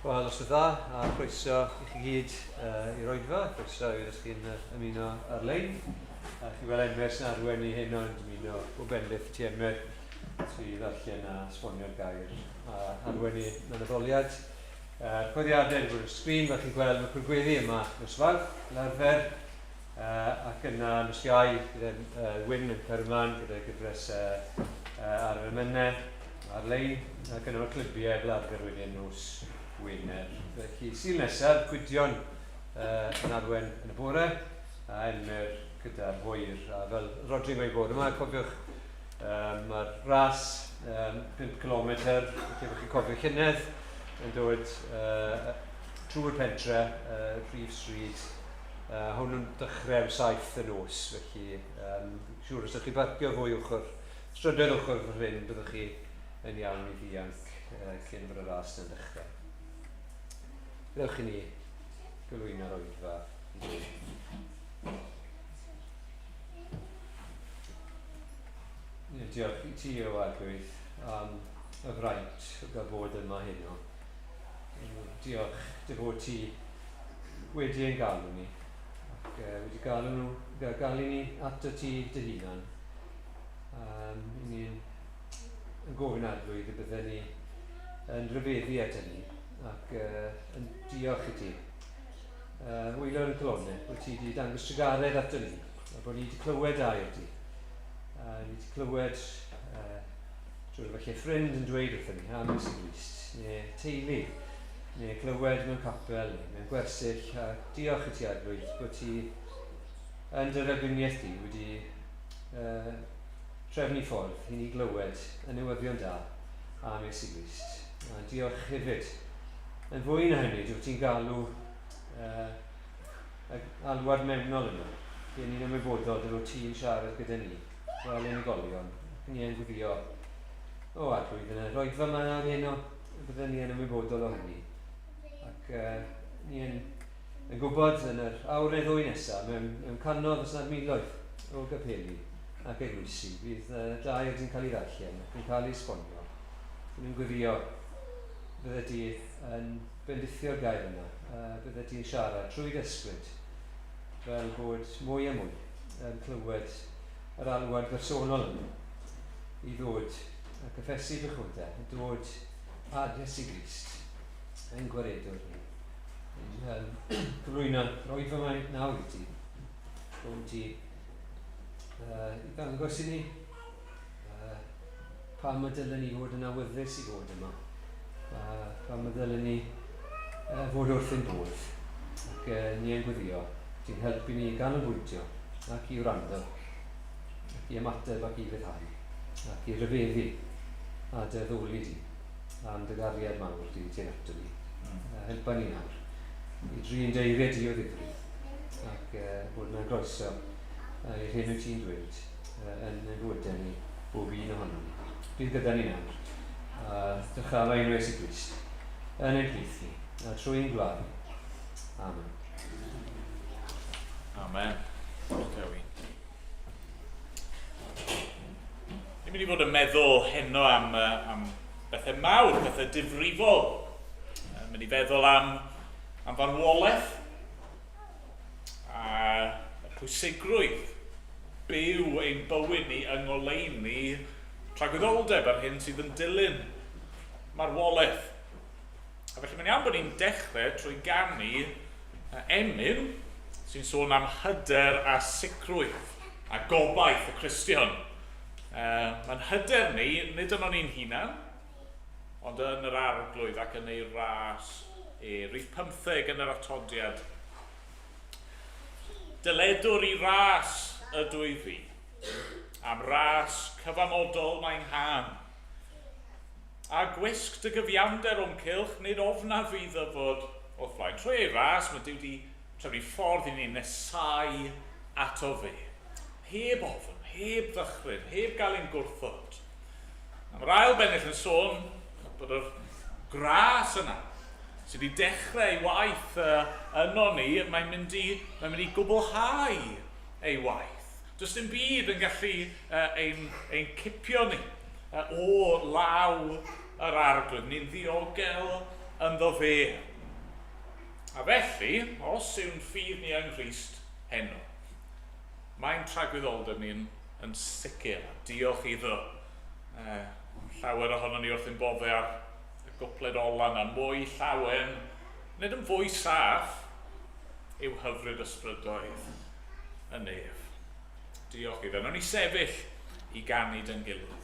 Wel, os dda, a chroeso i chi gyd i'r oedfa, croeso i os chi'n ymuno ar-lein. A chi fel Emyr sy'n arwain ni heno yn dymuno o bendith i ti Emyr, trwy ddarllen a esbonio'r gair a arwain ni mewn addoliad. Yr cyhoeddiadau wedi bod ar sgrin, fel chi'n gweld, mae gweddi yma nos Fawrth, fel arfer, ac yna nos Iau, gyda Wyn yn cario ymlaen gyda'i gyfres ar yr emynau ar-lein, ac yna mae'r clybiau fel arfer wedyn nos Wener. Felly, Sul nesaf, Gwydion yn arwen yn y bore, a Emyr gyda'r hwyr. A fel Rodri'n gweud bore yma, cofiwch, mae'r ras 5 km, felly bod chi'n cofio llynedd, yn dod trwy'r pentre, prif stryd. Hwn yn dechrau am 7 y nos, felly siŵr os ydych chi'n parcio fwy ochr, strydoedd ochr fy hyn, byddwch chi yn iawn i ddianc cyn bod y ras yn dechrau. Gadewch i ni gyflwyno'r oedfa i Dduw. Diolch i ti o Arglwydd am y fraint o gael bod yma heno. Diolch dy fod ti wedi ein galw ni ac wedi galw nhw, galw ni ato ti dy hunan. I ni'n yn gofyn Arglwydd y bydden ni yn rhyfeddu at hynny ac yn diolch i ti. Wylo yn colonnau, bod ti wedi dangos trugaredd ato ni, a bod ni wedi clywed air di. Ni wedi clywed drwy falle ffrind yn dweud wrthyn ni am Iesu Grist, neu teulu, neu clywed mewn capel, neu mewn gwersyll, a diolch i ti Arglwydd bod ti yn dy ragluniaeth di wedi trefnu ffordd i ni glywed y newyddion da am Iesu Grist. A diolch hefyd. Yn fwy na hynny, dwi ti'n galw alwad mewnol yna, lle ni'n ymwybodol dy fod ti'n siarad gyda ni fel unigolion, ac ni yn gwylio, o Arglwydd, yn y roedfa yma nawr heno, bydden ni yn ymwybodol o hynny. Ac ni yn, yn gwybod yn yr awr neu ddwy nesaf, mewn, mewn cannoedd os nad miloedd o gapeli ac eglwysi, bydd gair di'n cael ei ddarllen ac yn cael ei esbonio. Ni'n gweddio bydde di yn bendithio'r gair yna, bydde di'n siarad trwy dy ysbryd, fel bod mwy a mwy yn clywed yr alwad bersonol yna i ddod a cyffesu pechodau, i dod at Iesu Grist ein gwaredwr ni. Yn cyflwyno roi fy mai nawr i ti, rhwng ti i ddangos i ni pam y dylen ni fod yn awyddus i fod yma, pam y dylen ni fod wrth ein bodd, ac ni yn gweddio, ti'n helpu ni i ganolbwyntio ac i wrando, ac i ymateb ac i fyddhau, ac i ryfeddu a dy addoli di, am dy gariad mawr di tuag ato ni. Helpa ni nawr i drin dy eiriau di o ddifri, ac bod mewn groeso i'r hyn wyt ti'n dweud yn ein bywydau ni, bob un ohonom ni. Bydd gyda ni nawr, a dyrchafa enw Iesu Grist yn ein plith ni, a trwy ein gwlad ni. Amen. Amen. Diolch Dewi. Ni'n mynd i fod yn meddwl heno am, am bethau mawr, pethau difrifol. Yn mynd i feddwl am, am farwolaeth a pwysigrwydd byw ein bywyd ni yng ngoleuni tragwyddoldeb a'r hyn sydd yn dilyn marwolaeth. A felly mae'n iawn bod ni'n dechrau trwy ganu emyn sy'n sôn am hyder a sicrwydd a gobaith y Cristion. Mae'n hyder ni, nid yno ni'n hunan, ond yn yr Arglwydd ac yn ei ras e. Rhif 15 yn yr atodiad. Dyledwr i ras ydw i fi, am ras cyfamodol mae'n nghân. A gwisg dy gyfiawnder o'm cylch, nid ofnaf fi ddyfod o'th flaen. Trwy ei ras, mae Duw 'di trefnu ffordd i ni nesáu ato fe. Heb ofn, heb ddychryn, heb gael ein gwrthod. A mae'r ail bennill yn sôn bod yr gras yna sydd wedi dechrau ei waith yno ni, mae'n mynd i, mae'n mynd i gwblhau ei waith. Does dim byd yn gallu ein, ein cipio ni o law yr Arglwydd. Ni'n ddiogel ynddo fe. A felly, os yw'n ffydd ni yng Nghrist heno, mae'n tragwyddoldeb ni'n yn sicr. Diolch iddo. Llawer ohono ni wrth ein boddau ar y gwpled ola yna, mwy llawen, nid yn fwy saff, yw hyfryd ysbrydoedd y nef. Diolch iddo. Nawn ni sefyll i ganu dy'n gilydd.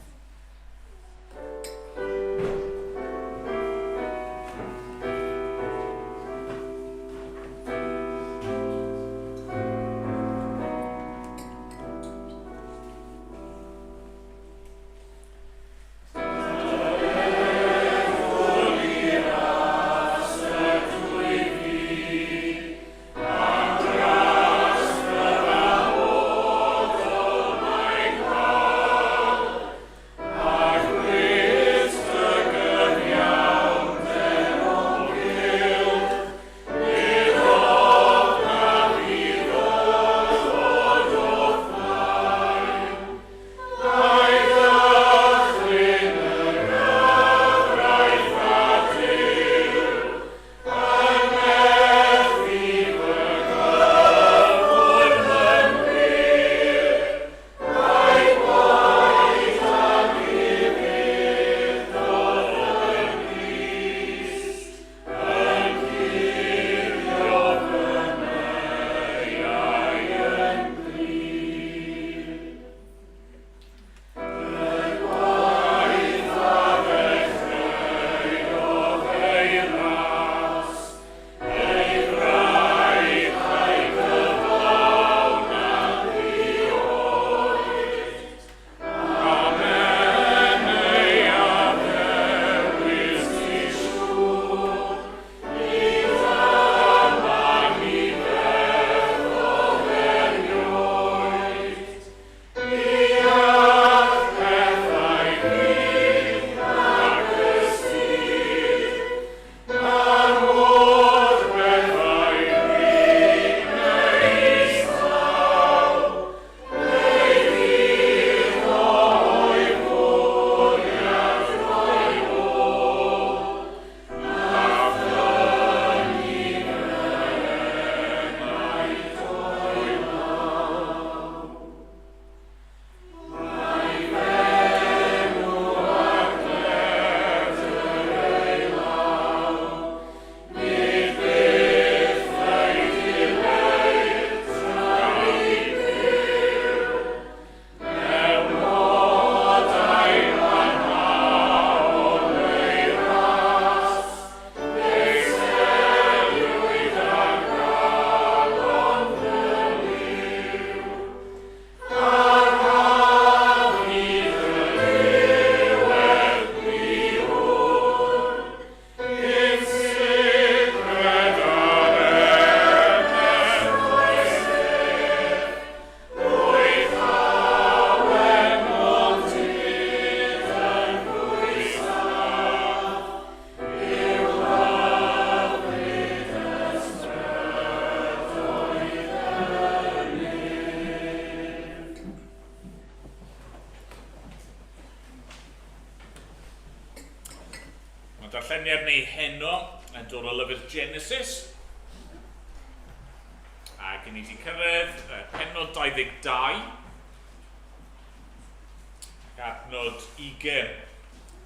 Mae darlleniad ni heno yn dod o lyfr Genesis. Ac i ni wedi cyrraedd pennod 22 ac adnod 20.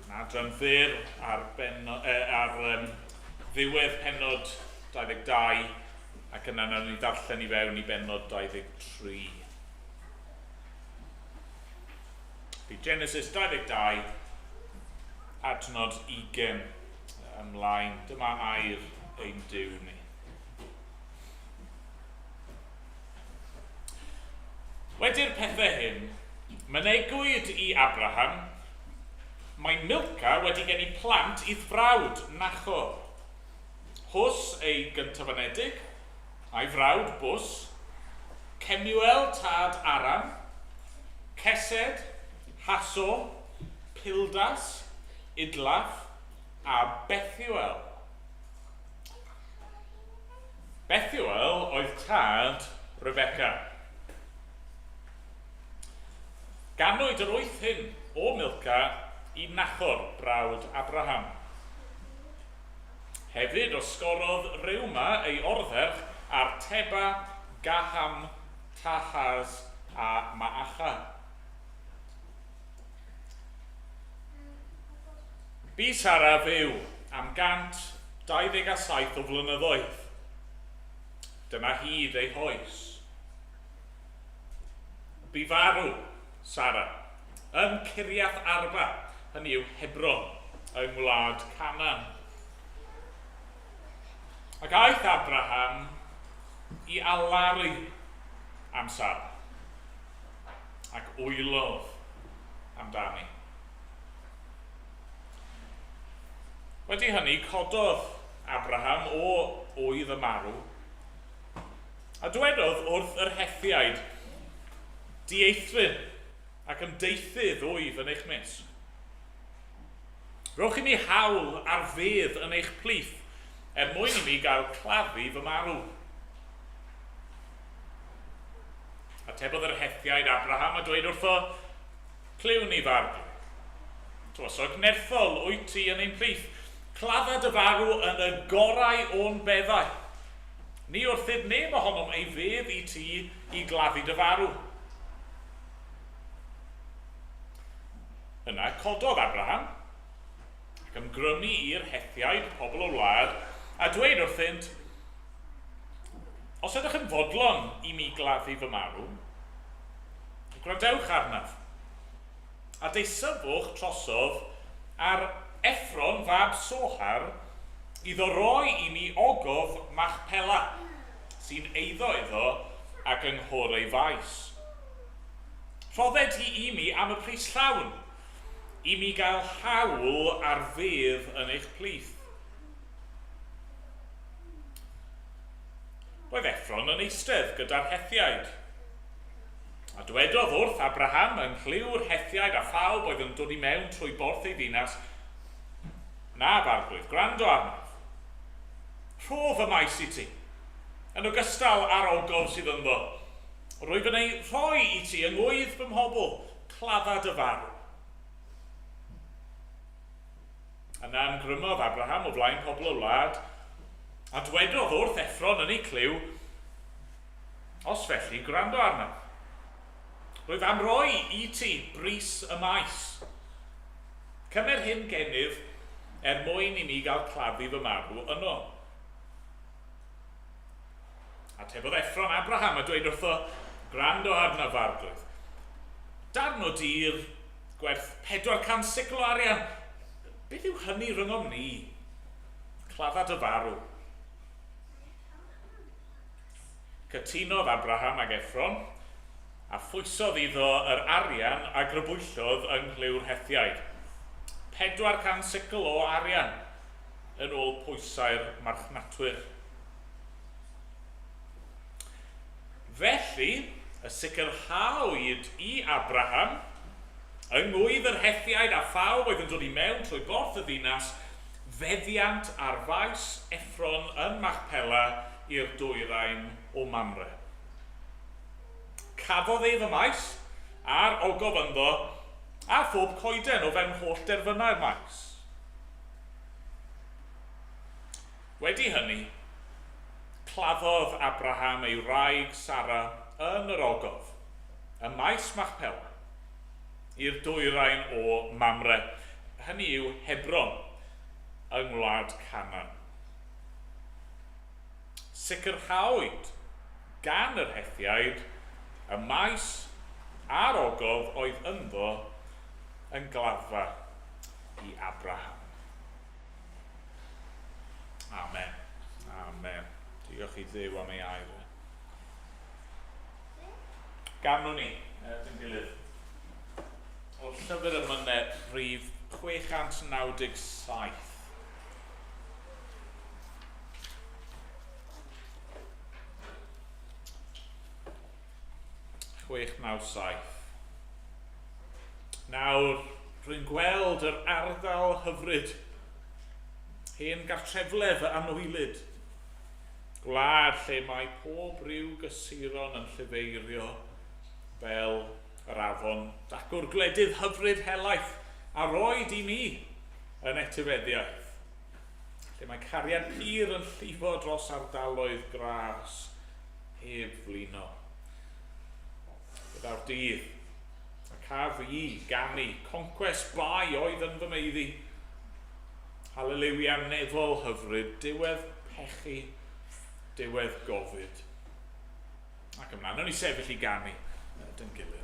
Yn adran fyr ar, benno, ar ddiwedd pennod 22 ac yna nawn ni ddarllen i fewn i bennod 23. Bydd Genesis 22, adnod 20 ymlaen. Dyma air ein Duw ni. Wedi'r pethau hyn, mynegwyd i Abraham, mae Milca wedi geni plant i'th frawd, Nachor. Hws ei gyntaf-anedig, a'i frawd Bws, Cemuel tad Aram, Cesed, Haso, Pildas, Idlaf, a Bethuel. Bethuel oedd tad Rebecca. Ganwyd yr wyth hyn o Milca i Nachor, brawd Abraham. Hefyd osgorodd Reuma ei ordderch ar Teba, Gaham, Tahas a Maacha. Bu Sara fyw am 127 o flynyddoedd. Dyma hyd ei hoes. Bu farw Sara yn Kiriath Arba, hynny yw Hebron, yng ngwlad Canaan. Ac aeth Abraham i alaru am Sara, ac wylodd amdani. Wedi hynny, cododd Abraham o ŵydd y marw, a dywedodd wrth yr Hethiaid, Dieithryn ac ymdeithydd wyf yn eich mysg. Rhowch i mi hawl ar fedd yn eich plith, er mwyn i mi gael claddu fy marw. Atebodd yr Hethiaid Abraham a dweud wrtho, Clyw ni, f'arglwydd. Tywysog nerthol wyt ti yn ein plith. Cladda dy farw yn y gorau o'n beddau. Ni wrthyd neb ohonom ei fedd i ti i gladdu dy farw. Yna cododd Abraham, ac ymgrymu i'r Hethiaid, pobl y wlad, a dweud wrthynt, Os ydych yn fodlon i mi gladdu fy marw, Gwrandewch arnaf, a deisyfwch trosof ar Ephron fab Sohar iddo roi i mi ogof Machpela, sy'n eiddo iddo ac yng nghwr ei faes. Rhodded hi i mi am y pris llawn, i mi gael hawl ar fedd yn eich plith. Roedd Ephron yn eistedd gyda'r Hethiaid. A dywedodd wrth Abraham yng nghlyw'r Hethiaid a phawb oedd yn dod i mewn trwy borth ei ddinas, Na, f'arglwydd, gwrando arnaf. Rhof y maes i ti, yn ogystal â'r ogof sydd ynddo. Rwyf yn ei rhoi i ti yng ngŵydd fy mhobl, cladda dy farw. Yna ymgrymodd Abraham o flaen pobl y wlad, a dwedodd wrth Ephron yn ei clyw, Os felly, gwrando arnaf. Rwyf am roi i ti bris y maes. Cymer hyn gennyf er mwyn i mi gael claddu fy marw yno. Atebodd Ephron Abraham a dweud wrtho, Gwrando arnaf, fy arglwydd. Darn o dir Gwerth 400 sicl o arian! Beth yw hynny rhyngom ni? Cladda dy farw. Cytunodd Abraham ag Ephron, a phwysodd iddo yr arian a grybwyllodd yng nghlyw'r Hethiaid. 400 sicl o arian, yn ôl pwysau'r marchnatwyr. Felly, y sicrhaodd i Abraham, yng ngŵydd yr Hethiaid a phawb oedd yn dod i mewn trwy borth y ddinas, feddiant ar faes Ephron yn Machpela i'r dwyrain o Mamre. Cafodd ef y maes, a'r ogof ynddo, a phob coeden o fewn holl derfynau'r maes. Wedi hynny, claddodd Abraham ei wraig Sara yn yr ogof, ym maes Machpela, i'r dwyrain o Mamre, hynny yw Hebron, yng ngwlad Canaan. Sicrhaodd gan yr Hethiaid y maes a'r ogof oedd ynddo yn gladdfa i Abraham. Amen. Amen. Diolch i Dduw am ei air. Ganwn ni, dyn gilydd, o'r llyfr y myned rhif 697. 697. Nawr, rwy'n gweld yr ardal hyfryd, hen gartrefle fy anwylyd, gwlad lle mae pob rhyw gysuron yn llifeirio fel yr afon dacw'r gwledydd hyfryd helaeth a roed i mi yn etifeddiaeth, Lle mae cariad pur yn llifo dros ardaloedd gras heb flino. Byddaw'r dydd, a caf i ganu concwest bai oedd yn fy meiddi. Haleliwia nefol hyfryd, diwedd pechu, diwedd gofid. Ac ymlaen, nawn ni sefyll i ganu dyn gilydd.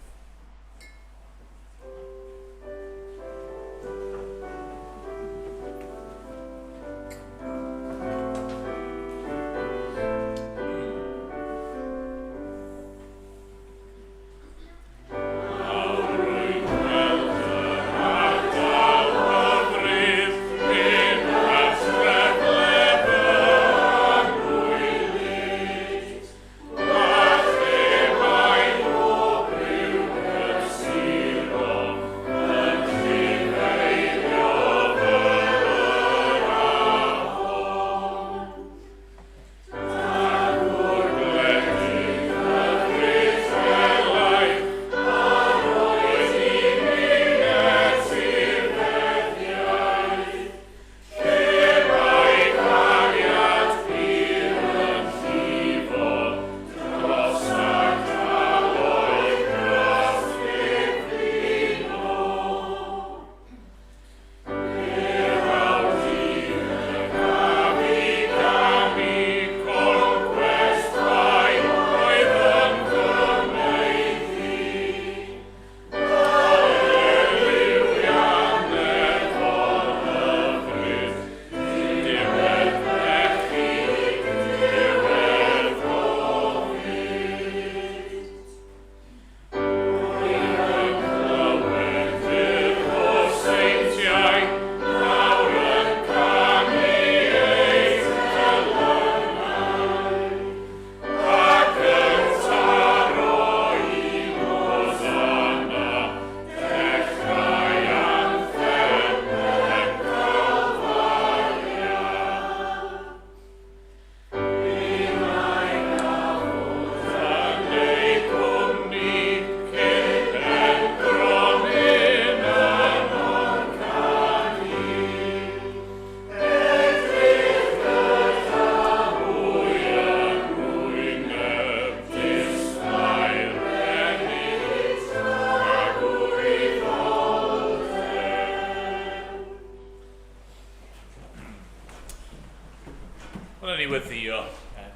Wel, ni weddio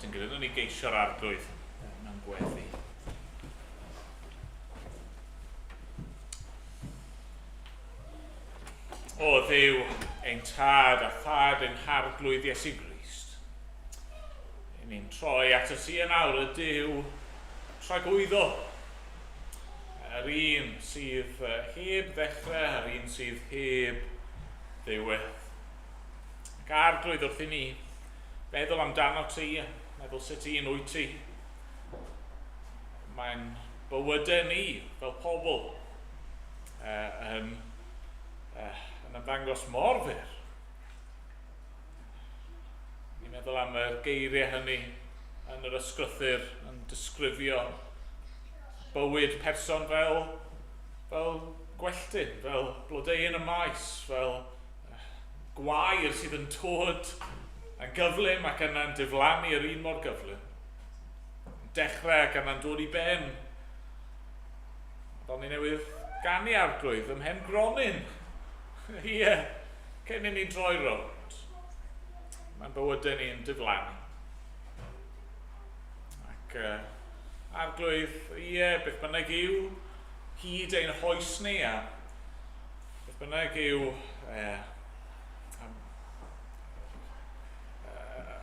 dyn gilydd, ni geisio'r arglwydd mewn gweddi. O Dduw, ein tad a thad ein harglwydd Iesu Grist. Yn ni'n troi at y ti yn awr y Duw tragwyddo. Yr un sydd heb ddechrau, yr un sydd heb ddiwedd. Ac arglwydd wrth i ni feddwl amdano ti, meddwl sut un wyt ti. Mae'n bywydau ni fel pobl yn, yn ymddangos mor fyr. Ni'n meddwl am y geiriau hynny yn yr ysgrythyr yn disgrifio bywyd person fel, fel gwelltyn, fel blodeuyn y maes, fel gwair sydd yn dod yn gyflym ac yna'n diflannu yr un mor gyflym. Yn dechrau ac yna'n dod i ben. Fel ni newydd ganu arglwydd ym mhen gronyn. Ie, yeah, cyn i ni droi rownd. Mae'n bywydau ni'n diflannu. Ac arglwydd, ie, beth bynnag yw hyd ein hoes ni a beth bynnag yw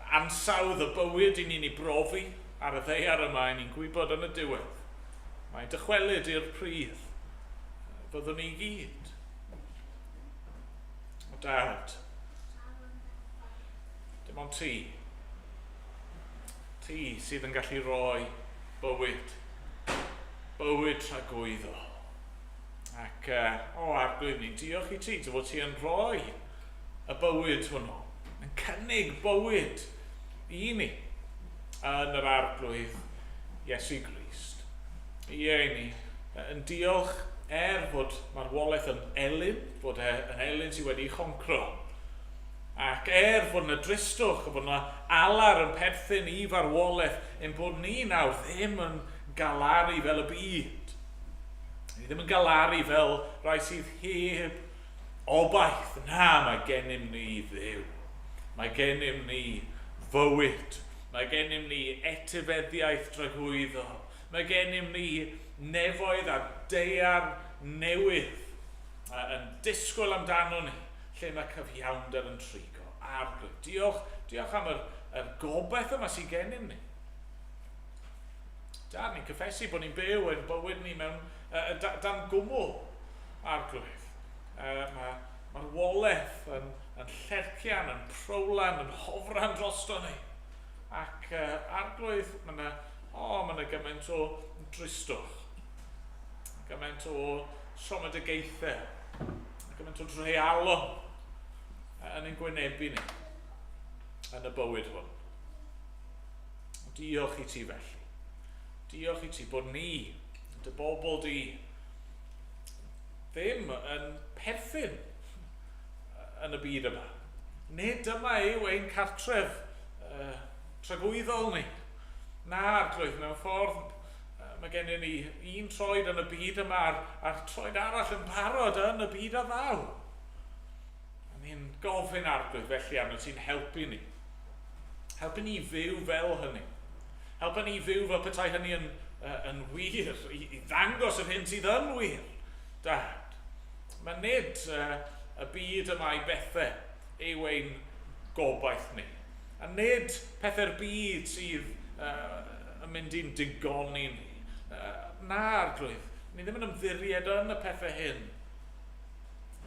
ansawdd y bywyd i ni'n ei brofi ar y ddaear yma, i ni'n gwybod yn y diwedd. Mae'n dychwelyd i'r pridd. Fyddwn ni gyd. O dad, dim ond ti. Ti sydd yn gallu rhoi bywyd. Bywyd tragwyddol. Ac, o, arglwydd ni'n diolch i ti, dy fod ti yn rhoi y bywyd hwnnw, yn cynnig bywyd i ni yn yr arglwydd Iesu Grist. Ie, i ni yn diolch er fod marwolaeth yn elyn, fod e yn elyn sydd wedi choncro. Ac er fod yna dristwch, a fod yna alar yn perthyn i farwolaeth, ein bod ni nawr ddim yn galaru fel y byd. Ni ddim yn galaru fel rhai sydd heb obaith. Na, mae gennym ni Dduw. Mae gennym ni fywyd. Mae gennym ni etifeddiaeth dragwyddol. Mae gennym ni nefoedd a daear newydd yn disgwyl amdano ni, lle mae cyfiawnder yn trigo. Arglwydd, diolch, diolch am yr, yr gobaith yma sydd gennym ni. Dad, ni'n cyffesu bod ni'n byw ein bywyd ni mewn da, dan gwmwl, Arglwydd. Mae marwolaeth yn, yn llercian, yn prowlan, yn hofran drosto ni. Ac Arglwydd, mae yna, o, mae yna gymaint o dristwch, gymaint o siomedigaethau, gymaint o dreialon yn ein gwynebu ni yn y bywyd hwn. Diolch i ti felly. Diolch i ti bod ni, dy bobl di, ddim yn perthyn yn y byd yma. Nid dyma yw ein cartref tragwyddol ni. Na, Arglwydd, mewn ffordd, mae gennym ni un troed yn y byd yma a'r, a'r troed arall yn barod yn y byd a ddaw. A ni'n gofyn, Arglwydd, felly arno ti'n helpu ni. Helpu ni fyw fel hynny. Helpu ni fyw fel petai hynny yn, yn wir, i, i ddangos yr hyn sydd yn wir. Dad, mae nid y byd yma i bethau yw ein gobaith ni. A nid pethau'r byd sydd uh, yn mynd i'n digoni ni. Na, Arglwydd, ni ddim yn ymddiried yn y pethau hyn.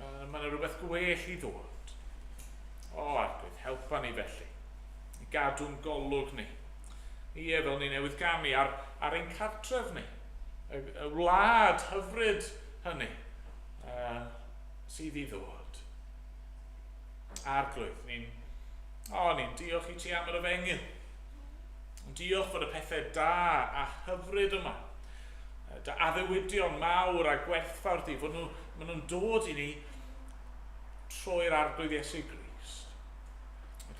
Mae yna rhywbeth gwell i ddod. O, Arglwydd, helpa ni felly. I gadw'n golwg ni. Ie, fel ni newydd ganu ar, ar ein cartref ni. Y, y wlad hyfryd hynny sydd i ddod. Arglwydd, ni'n o, ni'n diolch i ti am yr efengyl. Diolch fod y pethau da a hyfryd yma. Dy addewidion mawr a gwerthfawr di, fod nhw, maen nhw'n dod i ni trwy'r Arglwydd Iesu Grist.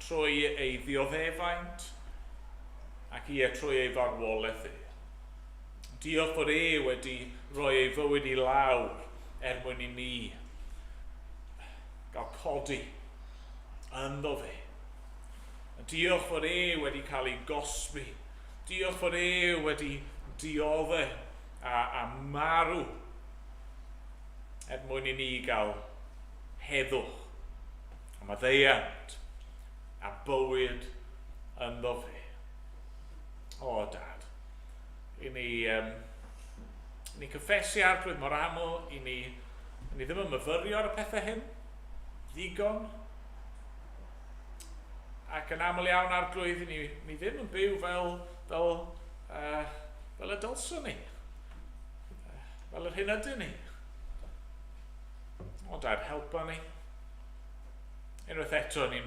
Trwy ei ddioddefaint ac ie, trwy ei farwolaeth e. Diolch fod e wedi rhoi ei fywyd i lawr er mwyn i ni gael codi ynddo fe. Diolch fod e wedi cael ei gosbi. Diolch fod e wedi diodde a, a marw er mwyn i ni gael heddwch a maddeuant a bywyd ynddo fe. O, Dad, i ni, um, ni cyffesu Arglwydd mor aml, i ni, i ni ddim yn myfyrio ar y pethau hyn, ddigon. Ac yn aml iawn, Arglwydd, i ni, ni ddim yn byw fel, fel, fel y dylswn ni, fel yr hyn ydyn ni. O, Dad, helpa ni. Unwaith eto, ni'n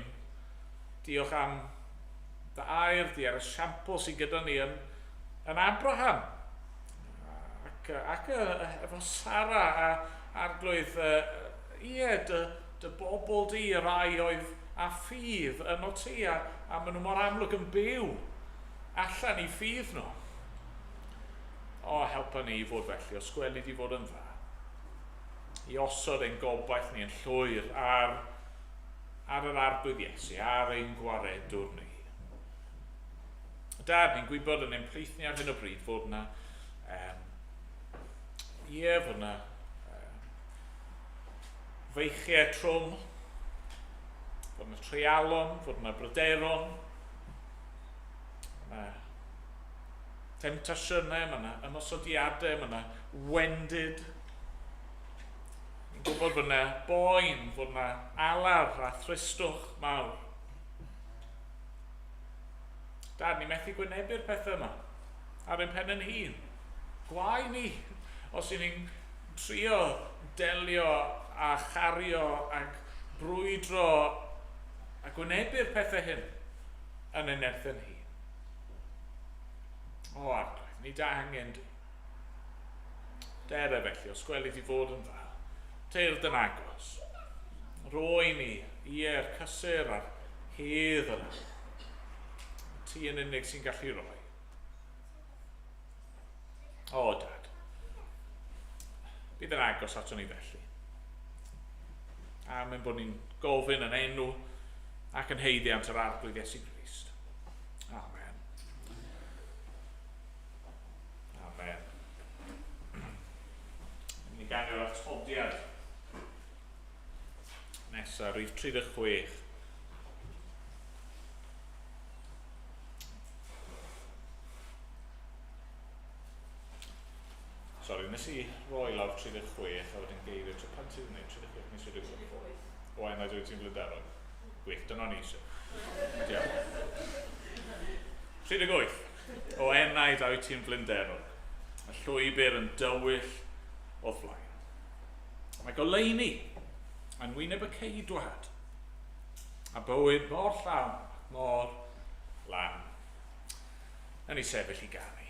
diolch am dy air di a'r esiampl sydd gyda ni yn, yn Abraham ac, ac efo Sara a Arglwydd, ie, dy, dy bobl di, y rai oedd â ffydd yno ti, a, a maen nhw mor amlwg yn byw allan i ffydd nhw. O, helpa ni i fod felly, os gweli di fod yn dda. I osod ein gobaith ni yn llwyr ar, ar yr Arglwydd Iesu, ar ein gwaredwr ni. Dad, ni'n gwybod yn ein plith ni ar hyn o bryd fod yna, um, ie, fod yna feichiau trwm, fod yna treialon, fod yna bryderon, mae yna temtasiynau, mae yna ymosodiadau, mae yna wendid. Ni'n gwybod fod yna boen, fod yna alar a thristwch mawr. Dad, ni methu gwynebu'r pethau yma ar ein pen yn hun. Gwae ni os y'n ni'n trio delio a chario ac brwydro a gwynebu'r pethau hyn yn ein nerth yn hun. O, Arglwydd, ni da angen di. Dere felly, os gweli di fod yn dda. Teir dyn agos. Roi ni, ie'r cysur a'r hedd yna. Ti yn unig sy'n gallu roi. O, Dad. Bydd yn agos ato ni felly. Am ein bod ni'n gofyn yn enw ac yn haeddiant yr Arglwydd Iesu Grist. Amen. Amen. Ni'n ganu'r atodiad nesaf, rhif 36. Sori, nes i roi lawr 36 a wedyn geiriau. Pan ti'n gwneud 36 neu 38? O, enau dwi ti'n blyderog. Gwych, dyna ni eisiau. Diolch. 38. O enaid a wyt ti'n flinderog. Y llwybr yn dywyll o'th flaen. Mae goleuni yn wyneb y ceidwad. A bywyd mor llawn, mor lan. Yn ei sefyll i ganu.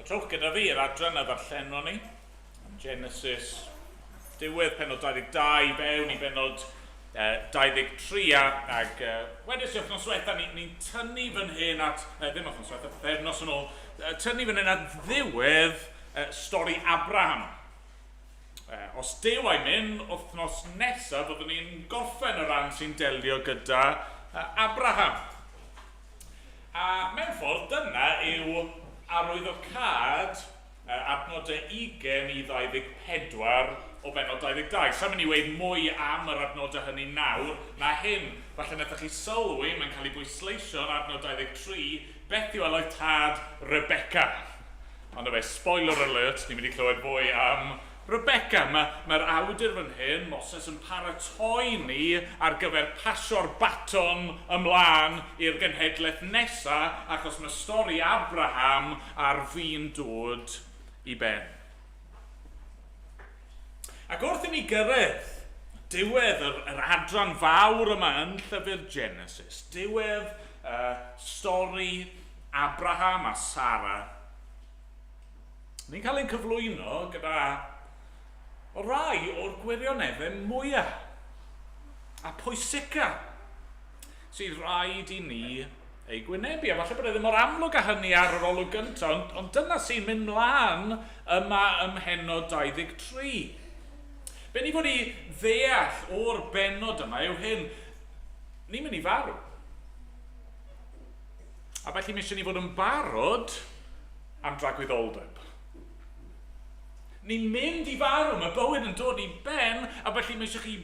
Trowch gyda fi i'r adran a ddarllenon ni, am Genesis, diwedd penod 22 fewn i benod 23 a, ag wedys i wythnos diwetha ni'n ni tynnu fan hyn at, ddim wythnos diwetha, pythefnos yn ôl, tynnu fan hyn at ddiwedd stori Abraham. Os Duw a'i mynd, wythnos nesaf fyddwn ni'n gorffen y rhan sy'n delio gyda Abraham. A mewn ffordd, dyna yw arwyddocâd adnodau 20 i 24 o bennod 22. Sa'n mynd i weud mwy am yr adnodau hynny nawr na hyn. Falle wnaethoch chi sylwi, mae'n cael ei bwysleisio yn adnod 23, Bethuel oedd tad Rebecca. Ond fe, spoiler alert, ni'n mynd i clywed fwy am Rebecca. Mae'r awdur fan hyn, Moses, yn paratoi ni ar gyfer pasio'r baton ymlaen i'r genhedlaeth nesa, achos mae stori Abraham ar fin dod i ben. Ac wrth i ni gyrraedd diwedd yr adran fawr yma yn llyfr Genesis, diwedd stori Abraham a Sara, ni'n cael ein cyflwyno gyda rai o'r gwirioneddau mwyaf a pwysica sydd rhaid i ni ei gwynebu. A falle bod e ddim mor amlwg â hynny ar yr olwg gyntaf, ond dyna sy'n mynd mlaen yma ym mhennod 23. Be ni fod i ddeall o'r bennod yma yw hyn, ni'n mynd i farw. A felly mae eisiau ni fod yn barod am dragwyddoldeb. Ni'n mynd i farw, mae bywyd yn dod i ben, a felly mae eisiau chi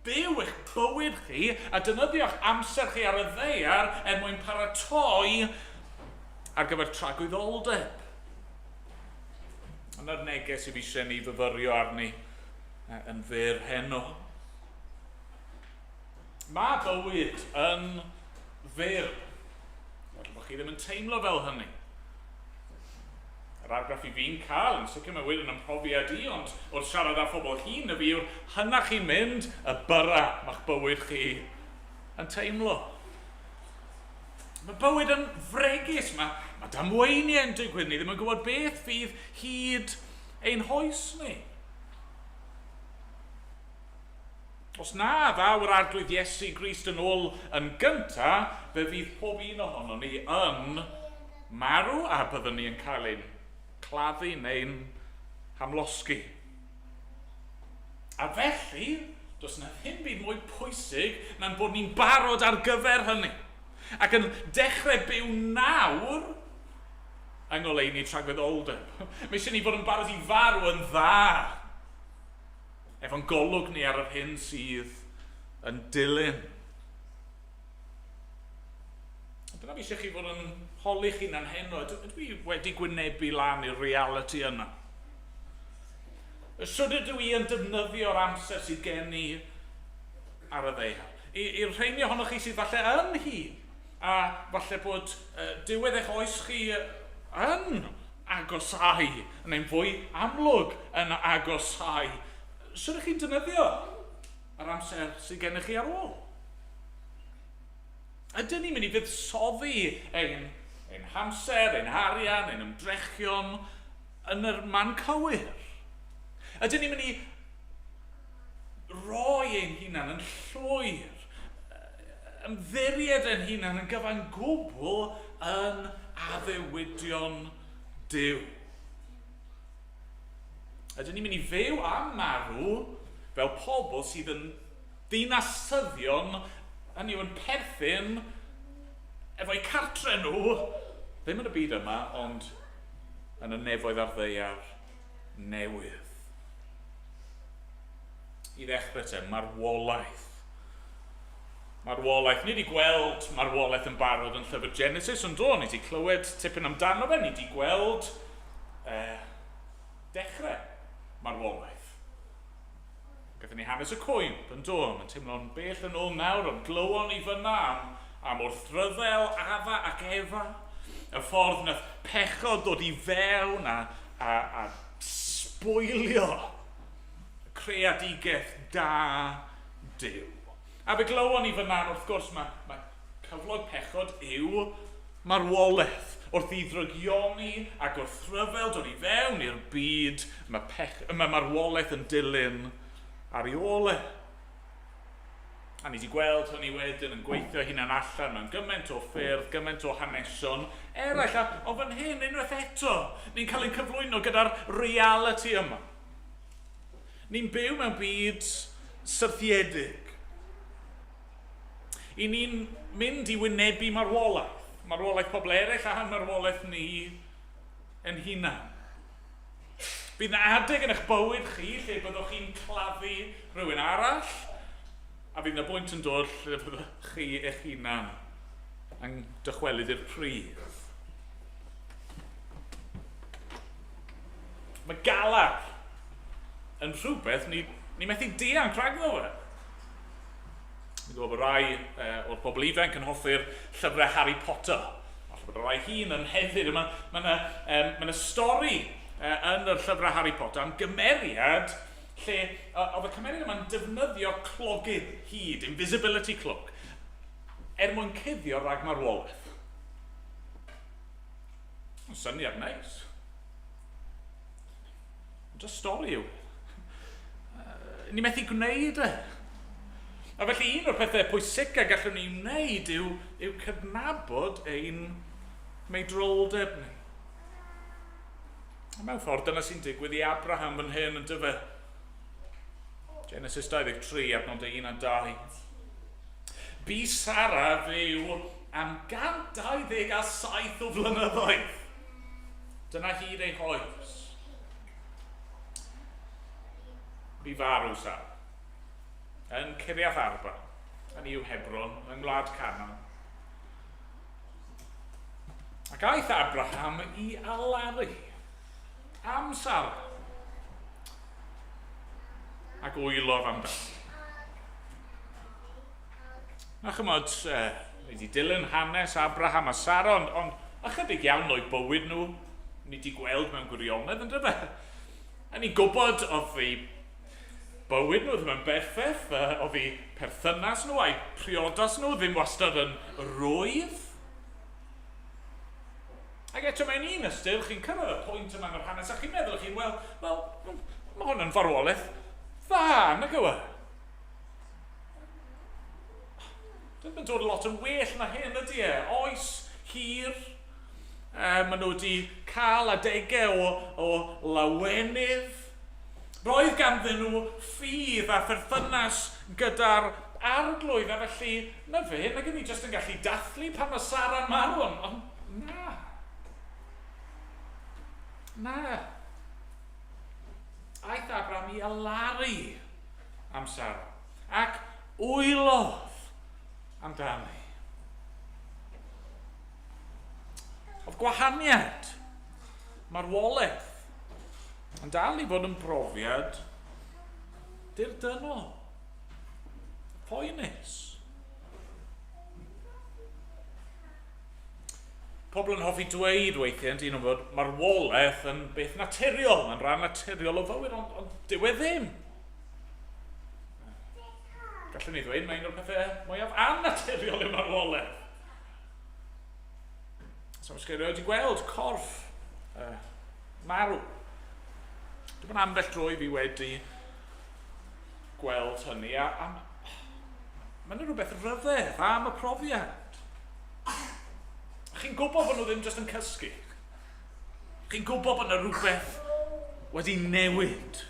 byw eich bywyd chi a defnyddio'ch amser chi ar y ddaear er mwyn paratoi ar gyfer tragwyddoldeb. Yna'r neges i fi eisiau ni fyfyrio arni yn fyr heno. Mae bywyd yn fyr. Falle bod chi ddim yn teimlo fel hynny. Yr argraff i fi'n cael, yn sicr mae wir yn ymhrofiad i, ond wrth siarad â phobl hŷn y fi yw'r hynna chi'n mynd, y byra ma'ch bywyd chi yn teimlo. Mae bywyd yn fregus, mae damweiniau yn digwydd, ni ddim yn gwybod beth fydd hyd ein hoes ni. Os na ddaw yr Arglwydd Iesu Grist yn ôl yn gynta, fe fydd pob un ohonon ni yn marw a byddwn ni yn cael ein claddu neu'n hamlosgi. A felly, does na ddim byd mwy pwysig na'n bod ni'n barod ar gyfer hynny. Ac yn dechrau byw nawr yng ngoleuni tragwyddoldeb. Mae eisiau ni fod yn barod i farw yn dda. Efo'n golwg ni ar yr hyn sydd yn dilyn. A dyna fi eisiau chi fod yn holi'ch hunan heno. Ydw i wedi gwynebu lan i'r reality yna? Sut ydw i yn defnyddio'r amser sydd gen i ar y ddaear? I'r rheini ohonoch chi sydd falle yn hŷn, a falle bod diwedd eich oes chi yn agosáu, neu'n fwy amlwg yn agosáu. Sut ydych chi'n defnyddio yr amser sydd gennych chi ar ôl? Ydyn ni'n mynd i fuddsoddi ein hamser, ein harian, ein ymdrechion yn yr man cywir? Ydyn ni'n mynd i roi ein hunan yn llwyr, ymddiried ein hunan yn gyfan gwbl yn addewidion Duw? Ydyn ni'n mynd i fyw a marw fel pobl sydd yn ddinasyddion, hynny yw yn perthyn efo'u cartre nhw, ddim yn y byd yma, ond yn y nefoedd a'r ddaear newydd? I ddechrau te, marwolaeth. Marwolaeth. Ni wedi gweld marwolaeth yn barod yn llyfr Genesis, ond do, ni wedi clywed tipyn amdano fe, ni wedi gweld dechrau marwolaeth. Gathon ni hanes y cwymp, yn do, mae'n teimlo'n bell yn ôl nawr, ond glywon ni fyna am wrthryfel Adda ac Efa, y ffordd nath pechod ddod i fewn a sbwylio creadigaeth da Duw. A fe glywon ni fyna, wrth gwrs, mae cyflog pechod yw marwolaeth. Wrth i ddrygioni a gwrthryfel dod i fewn i'r byd, mae marwolaeth yn dilyn ar ei ôl e. A ni wedi gweld hynny wedyn yn gweithio hunan allan mewn gymaint o ffyrdd, gymaint o hanesion eraill. A o fan hyn, unwaith eto, ni'n cael ein cyflwyno gyda'r reality yma. Ni'n byw mewn byd syrthiedig. I ni'n mynd i wynebu marwolaeth. Marwolaeth pobl eraill a marwolaeth ni yn hunan. Bydd yna adeg yn eich bywyd chi lle byddwch chi'n claddu rhywun arall, a fydd yna bwynt yn dod lle byddwch chi eich hunan yn dychwelyd i'r pridd. Mae galar yn rhywbeth ni, ni methu dianc rhagddo fe. Ni'n gwybod bod rai o'r bobl ifanc yn hoffi'r llyfrau Harry Potter. Falle bod rai hyn yn hefyd. Mae yna ma ma, ma stori yn yr llyfrau Harry Potter am gymeriad lle oedd y cymeriad yma'n defnyddio clogydd hud, invisibility cloak, er mwyn cuddio rhag marwolaeth. Syniad neis. Ond y stori yw, ni methu gwneud e. A felly un o'r pethau pwysica gallwn ni wneud yw, yw cydnabod ein meidroldeb ni. A mewn ffordd dyna sy'n digwydd i Abraham fan hyn yn dyfe. Genesis 23, adnod 1 a 2. Bu Sara fyw am 127 o flynyddoedd. Dyna hyd ei hoes. Bu farw Sara yn Ciriath Arba, yn yw Hebron, yng Ngwlad Canaan. Ac aeth Abraham i alaru am Sara ac wylodd amdani. Na chymod, ni wedi dilyn hanes Abraham a Sara, ond, ond ychydig iawn o'u bywyd nhw ni wedi gweld mewn gwirionedd, yn dyfe? A ni'n gwybod oedd eu bywyd nhw ddim yn berffaith, oedd eu perthynas nhw a'u priodas nhw ddim wastad yn rwydd. Ac eto mewn un ystyr, chi'n cyrraedd y pwynt yma yn yr hanes a chi'n meddwl chi'n, wel, wel, mae hwn yn farwolaeth dda, nag yw e? Ddim yn dod lot yn well na hyn ydy e. Oes hir. E, maen nhw wedi cael adegau o, o lawenydd. Roedd ganddyn nhw ffydd a pherthynas gyda'r arglwydd, a felly, na fe, nag ni jyst yn gallu dathlu pan mae Sara'n marw, ond, ond na. Na. Aeth Abraham i alaru am Sara, ac wylodd amdani. Oedd gwahaniad, marwolaeth, yn dal i fod yn brofiad dirdynnol, poenus. Pobl yn hoffi dweud weithiau yn dyn nhw fod marwolaeth yn beth naturiol, mae'n rhan naturiol o fywyd, ond, ond dyw e ddim. Gallwn ni ddweud mae un o'r pethau mwyaf annaturiol yw marwolaeth. So, os gael wedi gweld corff marw. Dwi'n bod ambell dro i fi wedi gweld hynny, a, a mae yna rhywbeth rhyfedd am y profiad. Chi'n gwybod bod nhw ddim jyst yn cysgu. Chi'n gwybod bod yna rhywbeth wedi newid.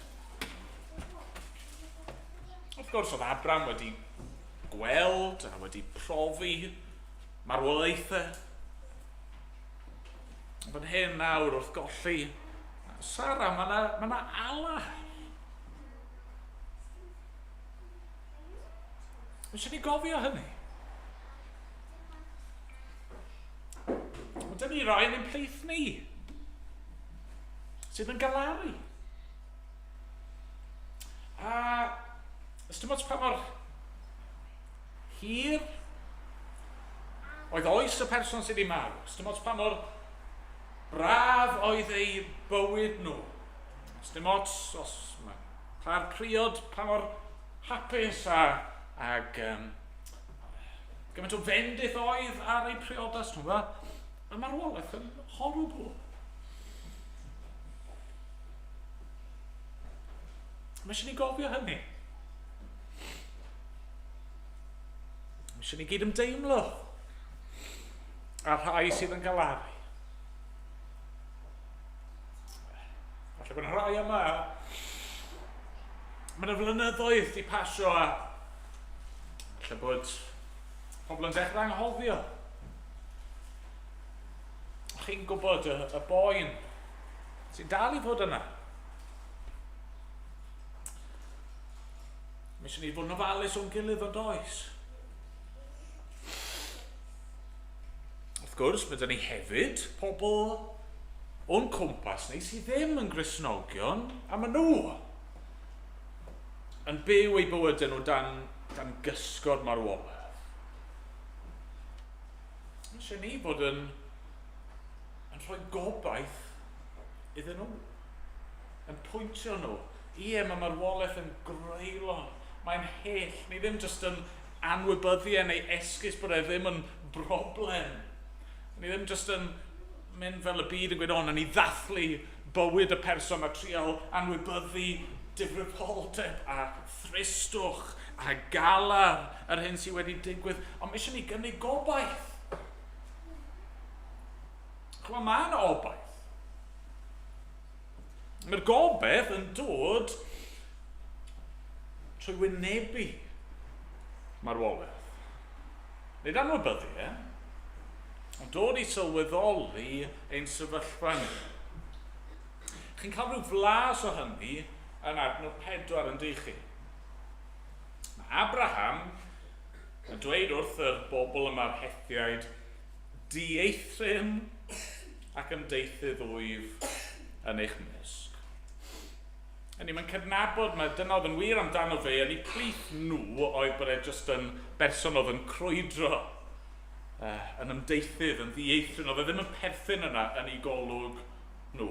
Wrth gwrs, oedd Abram wedi gweld a wedi profi marwolaethau. Fan hyn nawr wrth golli Sara, mae yna ma, na alar. Mae ni gofio hynny. Mae dyn ni rai yn ein plith ni sydd yn galaru. A ys dim ots pa mor hir oedd oes y person sydd wedi marw, ys dim ots pa mor braf oedd eu bywyd nhw, ys dim ots os mae par priod pa mor hapus a, ag um, gymaint o fendith oedd ar eu priodas nhw, mae marwolaeth yn horrible. Mae eisiau ni gofio hynny. Eisiau ni gyd ymdeimlo â'r rhai sydd yn galaru. Falle bod yna rhai yma. Mae yna flynyddoedd di pasio a falle bod pobl yn dechrau anghofio. Chi'n gwybod y, y boen sy'n dal i fod yna. Mae eisiau ni fod yn ofalus o'n gilydd ond oes. Wrth gwrs, mae dyn ni hefyd pobl o'n cwmpas ni sydd ddim yn Gristnogion, a maen nhw yn byw eu bywydau nhw dan, dan gysgod marwolaeth. Mae eisiau ni fod yn, yn rhoi gobaith iddyn nhw, yn pwyntio nhw. Ie, mae marwolaeth yn greulon, mae'n hyll, ni ddim jyst yn anwybyddu e neu esgus bod e ddim yn broblem. Ni ddim jyst yn mynd fel y byd yn gweud, o, na ni ddathlu bywyd y person a trial anwybyddu difrifoldeb a thristwch a galar yr hyn sydd wedi digwydd, ond mae eisiau ni gynnig gobaith. Chwa, mae yna obaith. Mae'r gobaith yn dod trwy wynebu marwolaeth. Nid anwybyddu e, ond dod i sylweddoli ein sefyllfa ni. Chi'n cael rhyw flas o hynny yn adnod 4 yn dych chi. Mae Abraham yn dweud wrth yr bobl yma'r Hethiaid, dieithryn ac ymdeithydd wyf yn eich mysg. Hynny, mae'n cydnabod mae dyna oedd yn wir amdano fe yn eu plith nhw oedd bod e jyst yn berson oedd yn crwydro, uh, yn ymdeithydd, yn ddieithryn, oedd e ddim yn perthyn yna yn eu golwg nhw.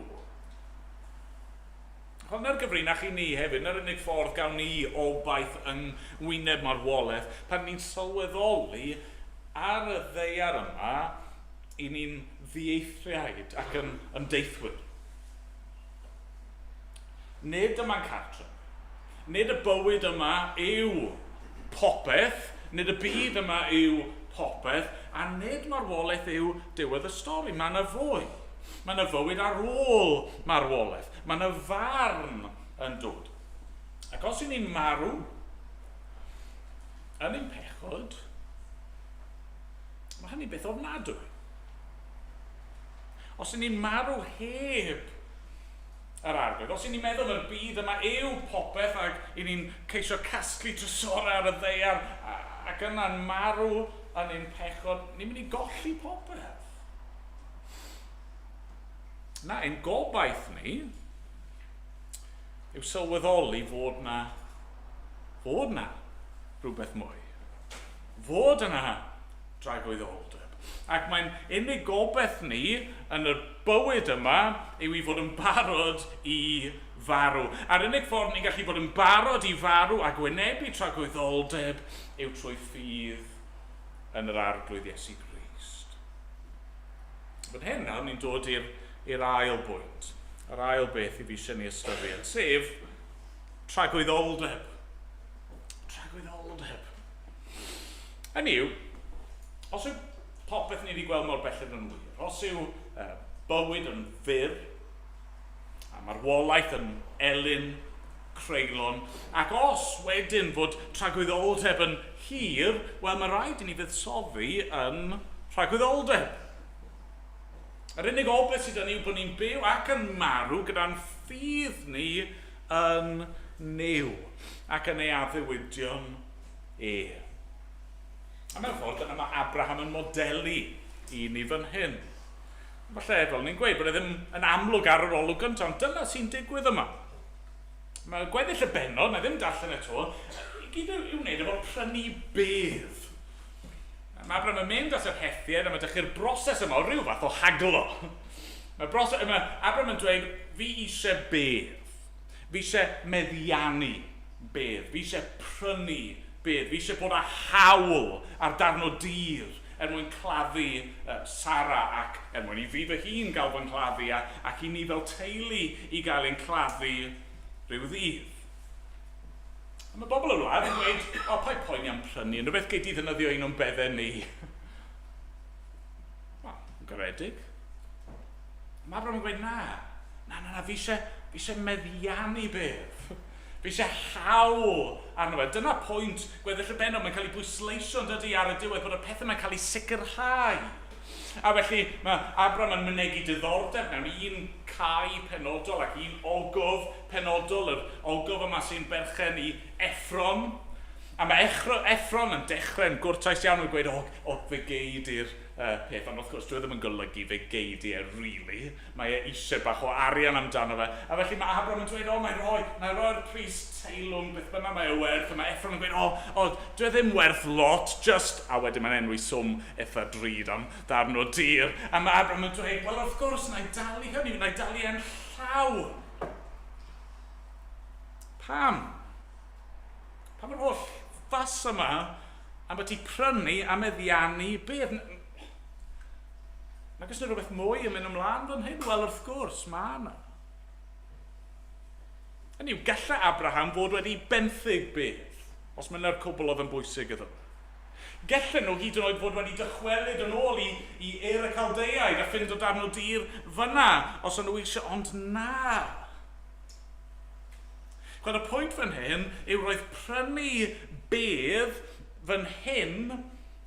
Ond na'r gyfrinach i ni hefyd, na'r unig ffordd gawn ni obaith yng ngwyneb marwolaeth, pan ni'n sylweddoli ar y ddaear yma, i ni'n ddieithriaid ac yn ymdeithwyr. Nid yma'n cartref. Nid y bywyd yma yw popeth, nid y byd yma yw popeth, a nid marwolaeth yw diwedd y stori. Mae yna fwy. Mae yna fywyd ar ôl marwolaeth. Mae yna farn yn dod. Ac os y'n ni'n marw yn ein pechod, mae hynny'n beth ofnadwy. Os y'n ni'n marw heb yr arglwydd, os y'n ni'n meddwl mae'r byd yma yw popeth ac y'n ni'n ceisio casglu trysorau ar y ddaear ac yna'n marw yn ein pechod, ni'n mynd i golli popeth. Na, ein gobaith ni yw sylweddoli fod na, fod na rhywbeth mwy. Fod yna dragwyddoldeb. Ac mae'n unig gobaith ni yn y bywyd yma yw i fod yn barod i farw. A'r unig ffordd ni'n gallu bod yn barod i farw a gwynebu tragwyddoldeb yw trwy ffydd yn yr Arglwydd Iesu Grist. Fan hyn nawr ni'n dod i'r i'r ail bwynt, yr ail beth i fi eisiau ni ystyried, sef tragwyddoldeb. Tragwyddoldeb. Hynny yw, os yw popeth ni wedi gweld mor belled yn wir, os yw uh, bywyd yn fyr, a marwolaeth yn elyn creulon, ac os wedyn fod tragwyddoldeb yn hir, wel mae rhaid i ni fuddsoddi yn rhagwyddoldeb. Yr unig obaith sydd 'da ni yw bod ni'n byw ac yn marw gyda'n ffydd ni yn Nuw ac yn ei addewidion e. A mewn ffordd, dyna mae Abraham yn modelu i ni fan hyn. Falle, fel ni'n gweud, bod e ddim yn amlwg ar yr olwg gyntaf, ond dyna sy'n digwydd yma. Mae gweddill y bennod, na ddim darllen eto, i gyd i'w wneud efo prynu bedd. Mae Abraham yn mynd at yr Hethiaid a mae dechrau'r broses yma o ryw fath o haglo. Mae, broses, mae Abraham yn dweud, fi eisiau bedd. Fi eisiau meddiannu bedd. Fi eisiau prynu bedd. Fi eisiau bod â hawl ar darn o dir er mwyn claddu uh, Sara ac er mwyn i fi fy hun gael fy nghladdu a, ac i ni fel teulu i gael ein claddu rhyw ddydd. A mae bobl y wlad yn dweud, o, paid poeni am prynu, unrhyw beth gei di ddefnyddio un o'n beddau ni. Wel, yn garedig. Mae Abraham yn gweud, na, na, na, na, fi eisiau, fi eisiau meddiannu bedd. Fi eisiau hawl arno fe. Dyna pwynt gweddill y bennod, mae'n cael ei bwysleisio yn dydy ar y diwedd bod y pethau mae'n cael ei sicrhau. A felly mae Abram yn mynegi diddordeb mewn un cae penodol ac un ogof penodol, yr ogof yma sy'n berchen i Ephron. A mae Ephron yn dechrau'n gwrtais iawn yn gweud, o, o fe gei di'r peth, ond wrth gwrs dyw e ddim yn golygu fe gei di e really, mae e eisiau bach o arian amdano fe. A felly mae Abram yn dweud, o, na i roi, na i roi'r pris teilwng, beth bynnag mae e werth, a mae Ephron yn gweud, o, o, dyw e ddim werth lot, just, a wedyn mae'n enwi swm eitha drud am ddarn o dir. A mae Abram yn dweud, wel, wrth gwrs, na i dalu hynny, na i dalu e'n llawn. Pam? Pam yr holl ffas yma am bod ti prynu a meddiannu bedd? Nag oes yna rhywbeth mwy yn mynd ymlaen fan hyn? Wel, wrth gwrs, mae yna. Hynny yw, gallai Abraham fod wedi benthyg bedd, os mae yna'r cwbl oedd yn bwysig iddo. Gallen nhw hyd yn oed fod wedi dychwelyd yn ôl i, i Ur y Caldeiaid a ffindo darn o dir fyna, os o'n nhw eisiau, ond na. Chwed, y pwynt fan hyn yw roedd prynu bedd fan hyn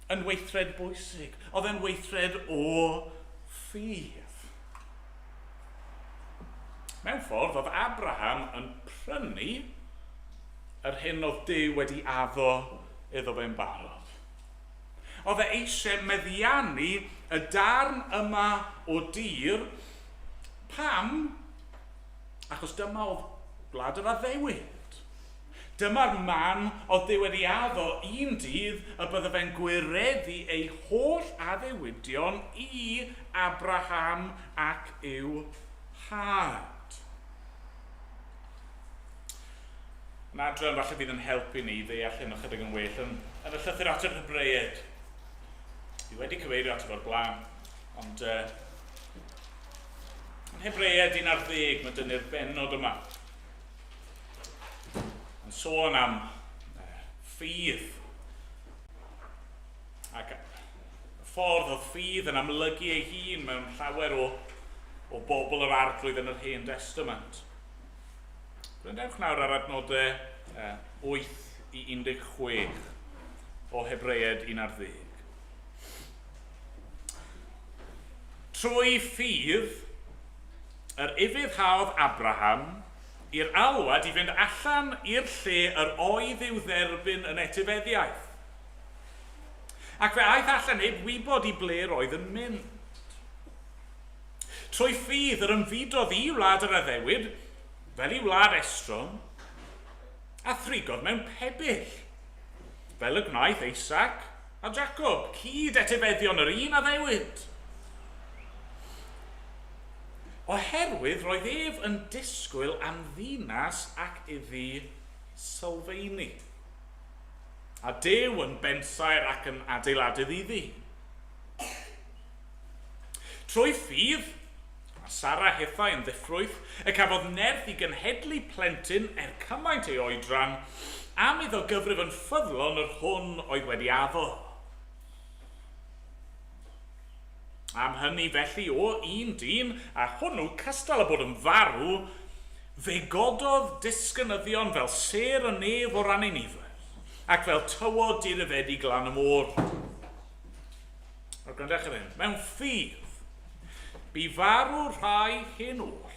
yn weithred bwysig. Oedd e'n weithred o ffydd. Mewn ffordd, oedd Abraham yn prynu yr hyn oedd Duw wedi addo iddo fe'n barod. Oedd e eisiau meddiannu y darn yma o dir. Pam? Achos dyma oedd gwlad yr addewid. Dyma'r man oedd Duw wedi addo un dydd y bydde fe'n gwireddu ei holl addewidion i Abraham ac i'w had. Yn adran falle fydd yn helpu ni i ddeall hyn ychydig yn well yn, yn y llythyr at yr Hebreaid. Fi wedi cyfeirio ato fo'r blaen, ond yn Hebreaid 11 mae dynnu'r bennod yma. Yn sôn am ffydd ac y ffordd oedd ffydd yn amlygu ei hun mewn llawer o, o bobl yr arglwydd yn yr Hen Testament. Gwrandewch nawr ar adnodau 8 i 16 o Hebreaid 11. Trwy ffydd, yr ufuddhaodd Abraham i'r alwad i fynd allan i'r lle yr oedd i'w dderbyn yn etifeddiaeth. Ac fe aeth allan heb wybod i ble roedd yn mynd. Trwy ffydd yr ymfudodd i wlad yr addewid, fel i wlad estron, a thrigodd mewn pebyll, fel y gwnaeth Isaac a Jacob, cyd etifeddion yr un addewid. Oherwydd roedd ef yn disgwyl am ddinas ac iddi sylfeini. A Duw yn bensaer ac yn adeiladydd iddi. Trwy ffydd, a Sara hithau yn ddiffrwyth, y cafodd nerth i genhedlu plentyn er cymaint ei oedran, am iddo gyfrif yn ffyddlon yr hwn oedd wedi addo. Am hynny felly o un dyn, a hwnnw cystal â bod yn farw, fe gododd disgynyddion fel sêr y nef o ran ei nifer, ac fel tywod dirifedi glan y môr. Nawr gwrandewch ar hyn. Mewn ffydd, bu farw rhai hyn oll,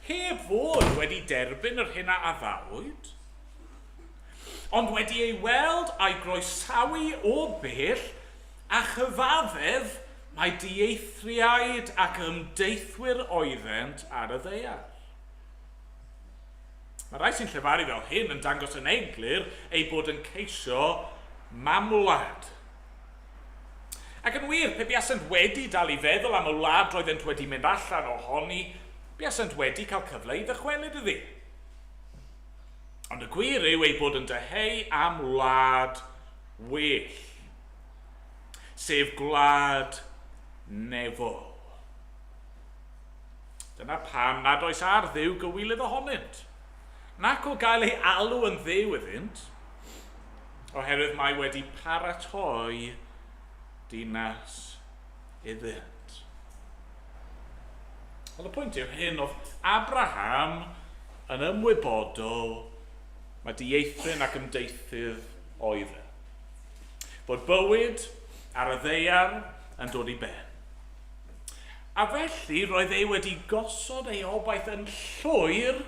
heb fod wedi derbyn yr hyn a addawyd, ond wedi ei weld a'i groesawu o bell, a chyfaddef mai dieithriaid ac ymdeithwyr oeddent ar y ddaear. Mae rhai sy'n llefaru fel hyn yn dangos yn eglur eu bod yn ceisio mamwlad. Ac yn wir, pe buasent wedi dal i feddwl am y wlad roeddent wedi mynd allan ohoni, buasent wedi cael cyfle i ddychwelyd iddi. Ond y gwir yw eu bod yn dyheu am wlad well, sef gwlad nefol. Dyna pam nad oes ar Dduw gywilydd ohonynt. nac o gael ei alw yn dduw iddynt, oherwydd mae wedi paratoi dinas iddynt. Ond y pwynt yw hyn, oedd Abraham yn ymwybodol mae dieithryn ac ymdeithydd oedd e. Bod bywyd ar y ddaear yn dod i ben. A felly roedd e wedi gosod ei obaith yn llwyr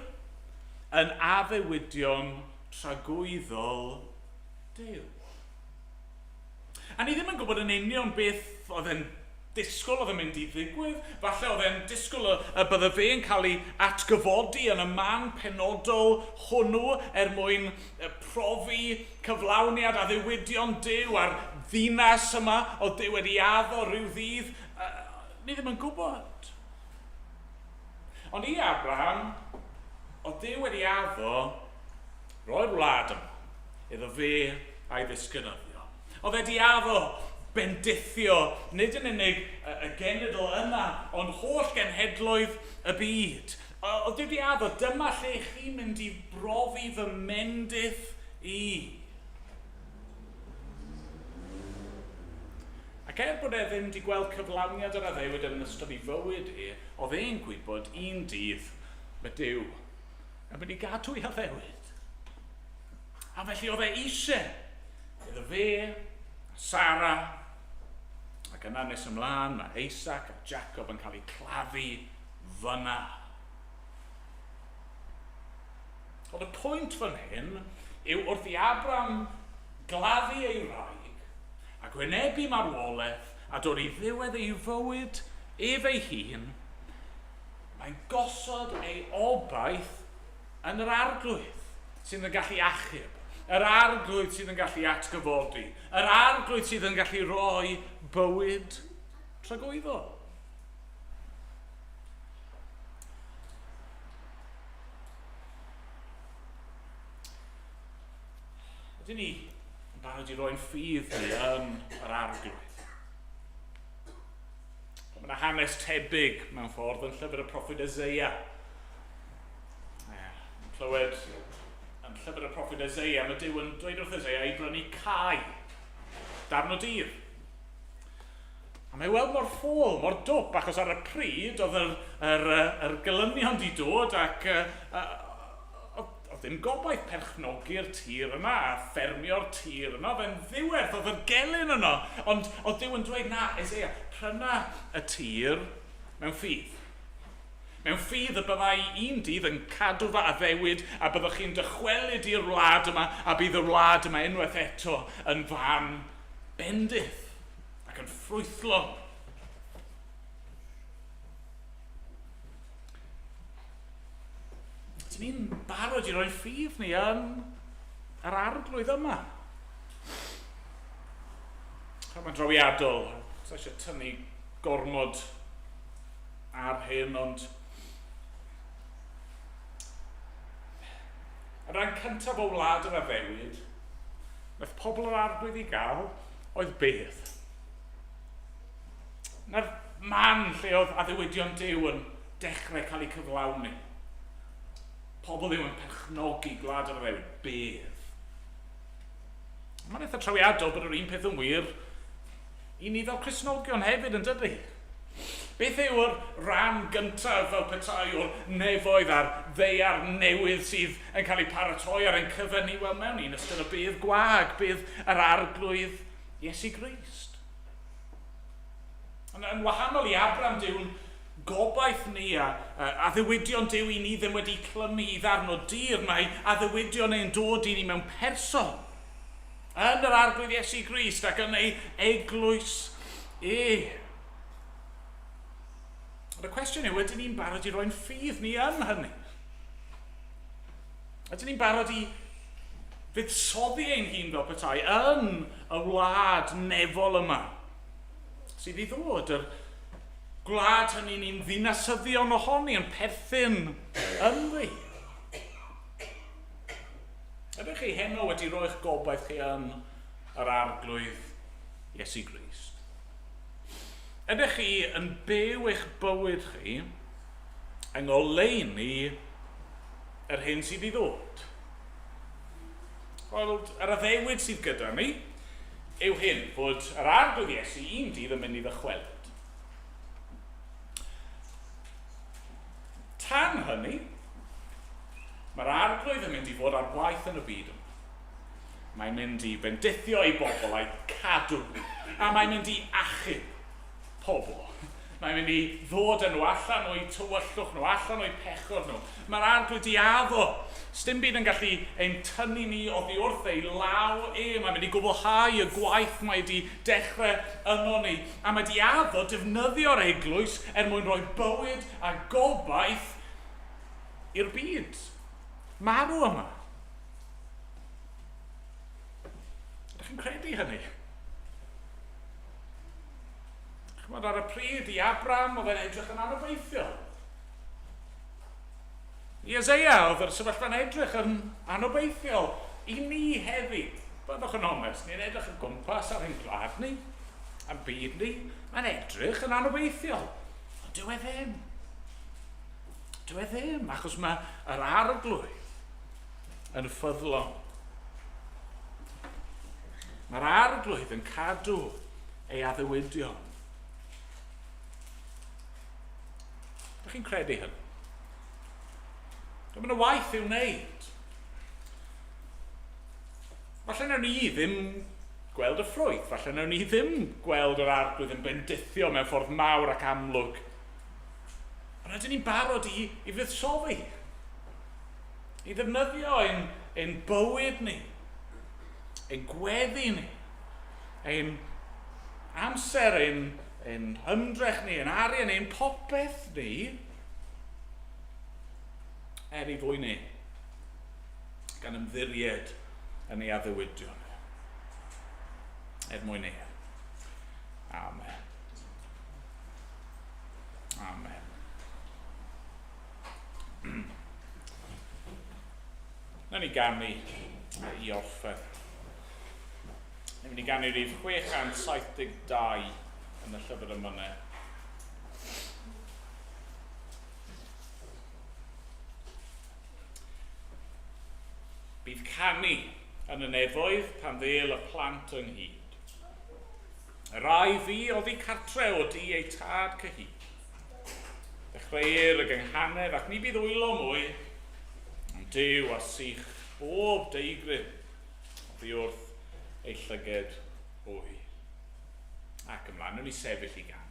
yn addewidion tragwyddol Duw. A ni ddim yn gwybod yn union beth oedd e'n disgwyl oedd yn mynd i ddigwydd. Falle oedd e'n disgwyl y, y bydde fe'n cael ei atgyfodi yn y man penodol hwnnw er mwyn profi cyflawniad addewidion Duw a'r ddinas yma oedd Duw wedi addo rhyw ddydd. Ni ddim yn gwybod. Ond i Abraham, oedd Duw wedi addo roi'r wlad yma iddo fe a'i ddisgynyddion. Oedd e 'di addo bendithio nid yn unig y genedl yna, ond holl genhedloedd y byd. Oedd Duw 'di addo, dyma lle chi'n mynd i brofi fy mendith i. Ac er bod e ddim 'di gweld cyflawniad yr addewid yn ystod ei fywyd e, oedd e'n gwybod un dydd mae Duw yn mynd i gadw ei addewid. A felly oedd e eisiau iddo fe, a Sara, ac yna nes ymlaen mae Isaac a Jacob yn cael eu claddu fyna. Ond y pwynt fan hyn yw wrth i Abram gladdu ei wraig ac wynebu marwolaeth a dod i ddiwedd ei fywyd ef ei hun, mae'n gosod ei obaith yn yr Arglwydd sydd yn gallu achub, yr Arglwydd sydd yn gallu atgyfodi, yr Arglwydd sydd yn gallu rhoi bywyd tragwyddol. Ydyn ni yn barod i roi'n ffydd ni yn yr Arglwydd? Mae yna hanes tebyg mewn ffordd yn llyfr y proffwyd Eseia. Yn clywed yn llyfr y proffwyd Eseia, mae Duw yn dweud wrth Eseia i brynu cae, darn o dir. A mae weld mor ffôl, mor dwp, achos ar y pryd oedd yr, yr, yr gelynion di dod ac oedd ddim gobaith perchnogi'r tir yma a ffermio'r tir yma, oedd e'n ddiwerth, oedd yr gelyn yno. Ond oedd Duw yn dweud, na, Eseia, pryna y tir mewn ffydd. Mewn ffydd y byddai un dydd yn cadw fy addewid a byddwch chi'n dychwelyd i'r wlad yma a bydd y wlad yma unwaith eto yn fan bendith ac yn ffrwythlon. Ydyn ni'n barod i roi ffydd ni yn yr arglwydd yma? Mae'n drawiadol, sa eisiau tynnu gormod ar hyn, ond y rhan cyntaf o wlad yr addewid, wnaeth pobl yr arglwydd i gael, oedd bedd. Na'r man lle oedd addewidion Duw yn dechrau cael eu cyflawni. Pobl ddim yn perchnogi gwlad yr addewid, bedd. Mae'n eitha trawiadol bod yr un peth yn wir i ni fel Cristnogion hefyd, yn dydy? Beth yw'r rhan gyntaf fel petai o'r nefoedd a'r ddaear newydd sydd yn cael ei paratoi ar ein cyfer ni? Wel, mewn un ystyr y bydd gwag, bydd yr Arglwydd Iesu Grist. Yn, yn wahanol i Abram, dyw'n gobaith ni a, a addewidion Duw i ni ddim wedi clymu i ddarn o dir, mae addewidion e'n dod i ni mewn person. Yn yr Arglwydd Iesu Grist ac yn ei eglwys e. Ond y cwestiwn yw, ydyn ni'n barod i roi'n ffydd ni yn hynny? Ydyn ni'n barod i fuddsoddi ein hun fel petai yn y wlad nefol yma sydd i ddod, yr gwlad hynny ni'n ddinasyddion ohoni, yn perthyn ynddi? Ydych chi heno wedi rhoi'ch gobaith chi yn yr Arglwydd Iesu Grist? Ydych chi yn byw eich bywyd chi yng ngoleuni yr hyn sydd i ddod? Wel, yr addewid sydd gyda ni yw hyn, fod yr Arglwydd Iesu un dydd yn mynd i ddychwelyd. Tan hynny, mae'r Arglwydd yn mynd i fod ar waith yn y byd yma. Mae'n mynd i fendithio ei bobl a'i cadw, a mae'n mynd i achub pobl. Mae'n mynd i ddod â nhw allan o'u tywyllwch nhw, allan o'u pechod nhw. Mae'r Arglwydd 'di addo. Sdim byd yn gallu ein tynnu ni oddi wrth ei law e. Mae'n mynd i gwblhau y gwaith mae 'di dechrau yno ni. A mae 'di addo defnyddio'r eglwys er mwyn rhoi bywyd a gobaith i'r byd marw yma. Ydych chi'n credu hynny? Chymod, ar y pryd i Abram, oedd e'n edrych yn anobeithiol. I Isaiah, oedd yr sefyllfa'n edrych yn anobeithiol. I ni heddi, byddwch yn onest, ni'n edrych o gwmpas ar ein gwlad ni, a'n byd ni, mae'n edrych yn anobeithiol. Ond dyw e ddim. Dyw e ddim, achos mae yr Arglwydd yn ffyddlon. Mae'r Arglwydd yn cadw ei addewidion. Ydych chi'n credu hynny? Dwi'n mynd y waith i'w wneud. Falle nawn ni ddim gweld y ffrwyth, falle nawn ni ddim gweld yr Arglwydd yn bendithio mewn ffordd mawr ac amlwg. Ond ydyn ni'n barod i, i fuddsoddi, i ddefnyddio ein, ein bywyd ni, ein gweddi ni, ein amser, ein, ein hymdrech ni, ein arian, ein popeth ni, er i fwy ni, gan ymddiried yn ei addewidion. Er mwyn ei. Amen. Amen. Na ni ganu i orffen. Ni'n mynd i ganu rhif 672 yn y llyfr emynau. Bydd canu yn y nefoedd pan ddêl y plant ynghyd. Y rai fi oddi cartre o du eu tad cyhyd. Dechreuir y gynghanedd ac ni bydd wylo mwy, ond Duw a sych bob deigryn oddi wrth ei llyged hwy. Ac ymlaen, wnawn ni sefyll i ganu.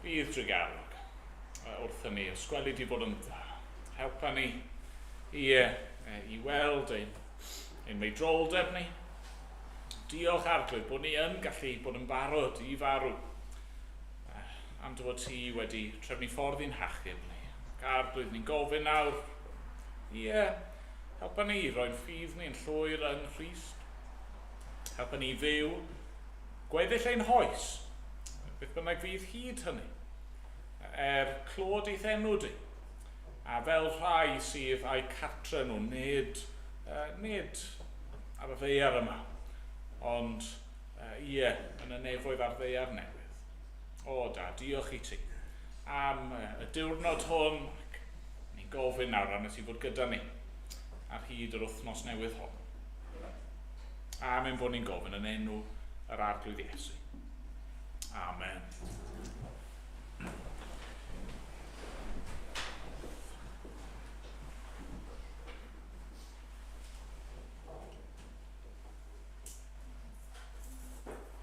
Bydd drugarog wrthyn ni, os gweli di fod yn dda. Helpa ni i weld ein meidroldeb ni. Diolch, Arglwydd, bod ni yn gallu bod yn barod i farw am dy fod ti wedi trefnu ffordd i'n hachub ni. Ac, Arglwydd, ni'n gofyn nawr, ie, helpa ni i roi'n ffydd ni yn llwyr yng Nghrist. Helpa ni i fyw gweddill ein hoes, beth bynnag fydd hyd hynny, er clod i'th enw di, a fel rhai sydd a'u cartre nhw, nid ar y ddaear yma, ond ie, yn y nefoedd a'r ddaear newydd. O da, diolch i ti am y diwrnod hwn, ac ni'n gofyn nawr arnat ti fod gyda ni ar hyd yr wythnos newydd hon. Am ein bod ni'n gofyn yn enw yr Arglwydd Iesu.